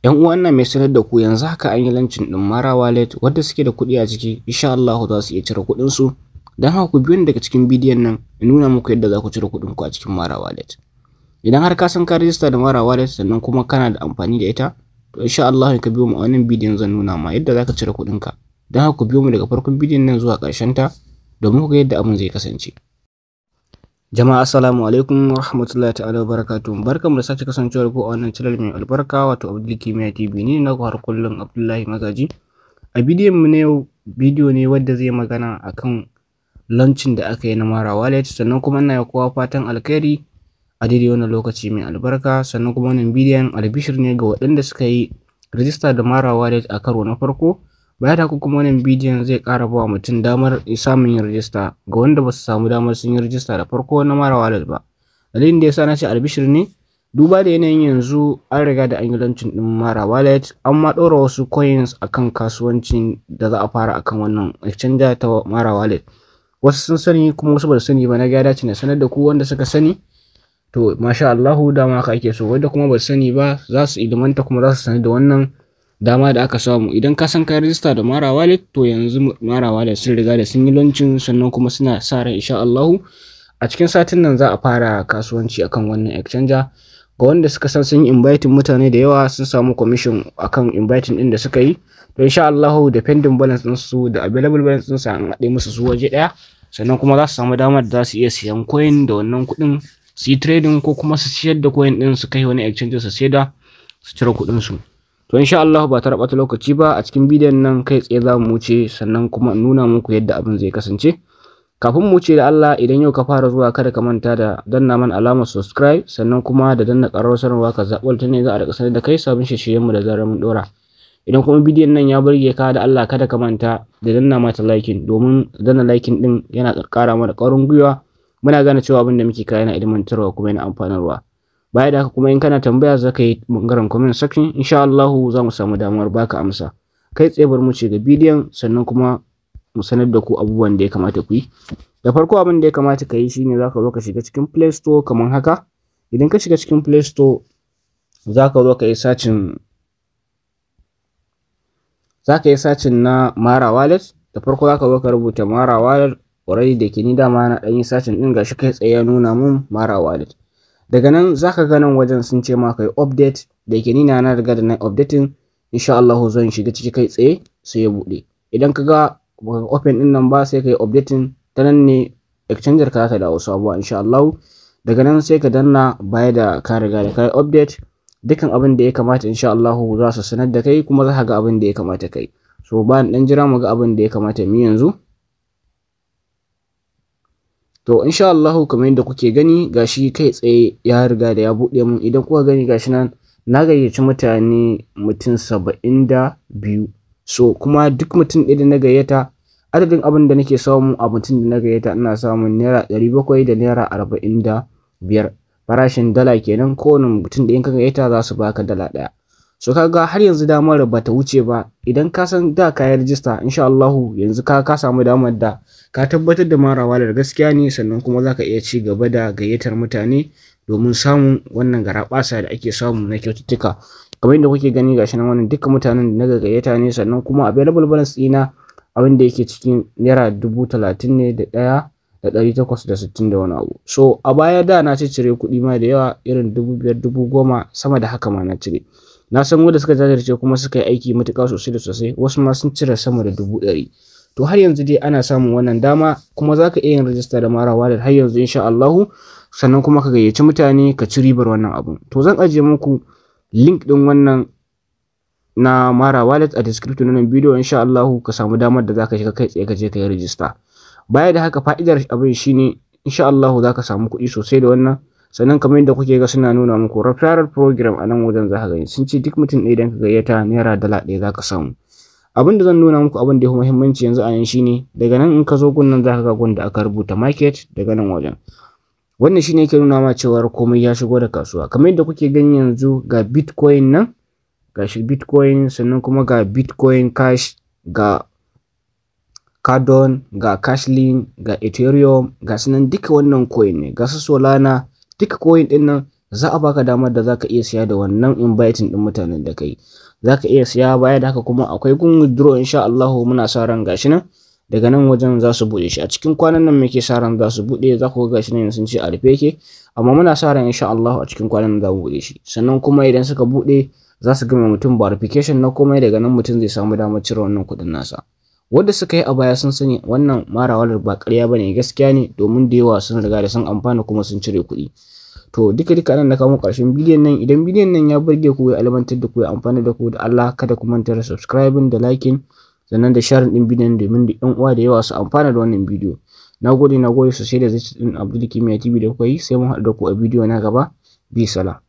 'Yan uwa, ina mai sanar da ku yanzu haka an yi launching ɗin Mara Wallet, wadda suke da kuɗi a ciki insha Allah za su iya cire kuɗin su. Don haka ku biyo ni daga cikin bidiyon nan in nuna muku yadda za ku cire kuɗin ku a cikin Mara Wallet. Idan har ka san ka rijista da Mara Wallet sannan kuma kana da amfani da ita, to insha Allah ka biyo mu a wannan bidiyon zan nuna ma yadda za ka cire kuɗin ka. Don haka ku biyo mu daga farkon bidiyon nan zuwa ƙarshen ta domin ku ga yadda abin zai kasance. Jama'a, assalamu alaikum wa rahmatullahi ta'ala wa barakatuh. Barkanmu da sake kasancewa ku a wannan channel mai albarka, wato Abdul Kimiyya TV. Ni ne naku har kullum, Abdullahi Magaji. A bidiyon mu na yau, bidiyo ne wanda zai magana akan launching da aka yi na Mara Wallet, sannan kuma ina yi kowa fatan alkhairi a daidai wannan lokaci mai albarka. Sannan kuma wannan bidiyon albishir ne ga waɗanda suka yi rijista da Mara Wallet a karo na farko. Baya da haka kuma, wannan bidiyon zai ƙara ba wa mutum damar samun yin rijista ga wanda ba su samu damar sun yi rijista da farko na Mara Wallet ba. Dalilin da yasa na ce albishir ne, duba da yanayin yanzu an riga da an yi launching ɗin Mara Wallet, an ma ɗora wasu coins akan kasuwancin da za a fara akan wannan exchanger ta Mara Wallet. Wasu sun sani kuma wasu ba su sani ba. Na ga ya dace na sanar da ku. Wanda suka sani, to masha Allahu, dama haka ake so. Wanda kuma ba su sani ba, za su ilimanta kuma za su sani da wannan dama da aka samu. Idan ka san ka rijista da Mara Wallet, to yanzu Mara Wallet sun riga da sun yi launching, sannan kuma suna sa ran insha Allahu a cikin satin nan za a fara kasuwanci akan wannan exchanger. Ga wanda suka san sun yi inviting mutane da yawa, sun samu commission akan inviting din da suka yi, to insha Allahu da pending balance din su da available balance din su an haɗe musu su waje ɗaya, sannan kuma za su samu damar da za su iya siyan coin da wannan kuɗin, su yi trading ko kuma su siyar da coin din su kai wani exchange su saida su cire kuɗin su. To insha Allah ba tare ɓata lokaci ba, a cikin bidiyon nan kai tsaye za mu wuce, sannan kuma in nuna muku yadda abin zai kasance. Kafin mu wuce, da Allah idan yau ka fara zuwa, kada ka manta da danna mana alamar subscribe, sannan kuma da danna ƙararrawar sanarwa, ka zaɓi ta ne za a riƙa sanar da kai sabon shirye mu da zarar mun ɗora. Idan kuma bidiyon nan ya burge ka, da Allah kada ka manta da danna mata liking, domin danna liking din yana ƙara mana ƙwarin gwiwa, muna gane cewa abin da muke kai yana ilmantarwa kuma yana amfanarwa. Baya da haka kuma, in kana tambaya za ka yi ɓangaren comment section, insha Allahu za mu samu damar baka amsa. Kai tsaye bar mu ce ga bidiyon, sannan kuma mu sanar da ku abubuwan da ya kamata ku yi. Da farko, abin da ya kamata ka yi shine za ka zo ka shiga cikin Play Store kamar haka. Idan ka shiga cikin Play Store, za ka zo ka yi searching, za ka yi searching na Mara Wallet. Da farko za ka zo ka rubuta Mara Wallet. Already da ke ni dama na ɗan yi searching ɗin, gashi kai tsaye ya nuna mun Mara Wallet. Daga nan za ka ga nan wajen sun ce ma kai update. Da yake ni na riga da na updating, insha Allah zan shiga ciki kai tsaye sai ya buɗe. Idan ka ga baka open ɗin nan ba, sai ka yi updating, ta nan ne exchanger ka za ta dawo sabuwa insha Allah. Daga nan sai ka danna. Baya da ka riga da ka yi update, dukkan abin da ya kamata insha Allah za su sanar da kai, kuma za ka ga abin da ya kamata kai. So bayan dan jira mu ga abin da ya kamata mu yanzu. To insha Allah kamar yadda kuke gani, gashi kai tsaye ya riga da ya buɗe mun. Idan kuka gani, gashi nan na gayyaci mutane mutum 72. So kuma duk mutum ɗaya da na gayyata, adadin abin da nake samu a mutum da na gayyata, ina samun ₦700 da ₦45, farashin dala kenan. Kowane mutum da in ka gayyata za su baka dala 1. So kaga har yanzu damar ba ta wuce ba. Idan ka san da ka yi rijista, insha Allahu yanzu ka samu damar da ka tabbatar da Mara Wallet gaskiya ne, sannan kuma za ka iya ci gaba da gayyatar mutane domin samun wannan garaɓasa da ake samu na kyaututtuka. Kamar yadda kuke gani, gashi nan, wannan dukkan mutanen da na gayyata ne. Sannan kuma available balance ɗina, abin da yake cikin ₦31,860 da wani abu. So a baya da na cire kuɗi ma da yawa, irin 5,000, 10,000, sama da haka ma na cire. Na san wanda suka jajirce kuma suka yi aiki matuƙa sosai da sosai, wasu ma sun cire sama da 100,000. To har yanzu dai ana samun wannan dama, kuma za ka iya yin rajista da Mara Wallet har yanzu insha Allahu, sannan kuma ka gayyaci mutane ka ci ribar wannan abun. To zan ajiye muku link ɗin wannan na Mara Wallet a description na wannan bidiyo, insha Allahu ka samu damar da za ka shiga kai tsaye ka je ka yi rajista. Baya da haka, fa'idar abin shine insha Allahu za ka samu kuɗi sosai da wannan. Sannan kamar yadda kuke ga suna nuna muku referral program a nan wajen, za ka gani sun ce duk mutum ɗaya idan ka gayyata, ₦1 za ka samu. Abin da zan nuna muku, abin da ya fi muhimmanci yanzu a nan shine, daga nan in ka zo gun nan, za ka ga gun da aka rubuta market. Daga nan wajen, wannan shine yake nuna ma cewar komai ya shigo da kasuwa. Kamar yadda kuke gani yanzu, ga Bitcoin nan, ga shi Bitcoin, sannan kuma ga Bitcoin Cash, ga Cardano, ga Cashlink, ga Ethereum, ga su nan duka wannan coin ne, ga su Solana, duka coin din nan Za a baka damar da za ka iya siya da wannan inviting ɗin mutanen da kai. Za ka iya siya. Baya da haka kuma akwai gun withdraw. Insha Allahu muna sa ran gashi nan daga nan wajen za su buɗe shi a cikin kwanan nan. Muke sa ran za su buɗe. Za ku ga gashi nan sun ce a rufe yake, amma muna sa ran insha Allahu a cikin kwanan nan za mu buɗe shi. Sannan kuma idan suka buɗe, za su gama mutum verification na komai. Daga nan mutum zai samu damar cire wannan kuɗin nasa. Wanda suka yi a baya sun sani wannan Mara Wallet ba ƙarya bane, gaskiya ne, domin da yawa sun riga da sun amfana kuma sun cire kuɗi. To, duka duka nan na kawo ƙarshen bidiyon nan. Idan bidiyon nan ya burge ku, ya almantar da ku, ya amfana da ku, da Allah kada ku manta da subscribing da liking, sannan da sharing din bidiyon, domin da ƴan uwa da yawa su amfana da wannan bidiyo. Nagode, nagode sosai da zai din Abdul Kimiyya TV da kuka yi. Sai mun haɗu da ku a bidiyo na gaba. Bi salam.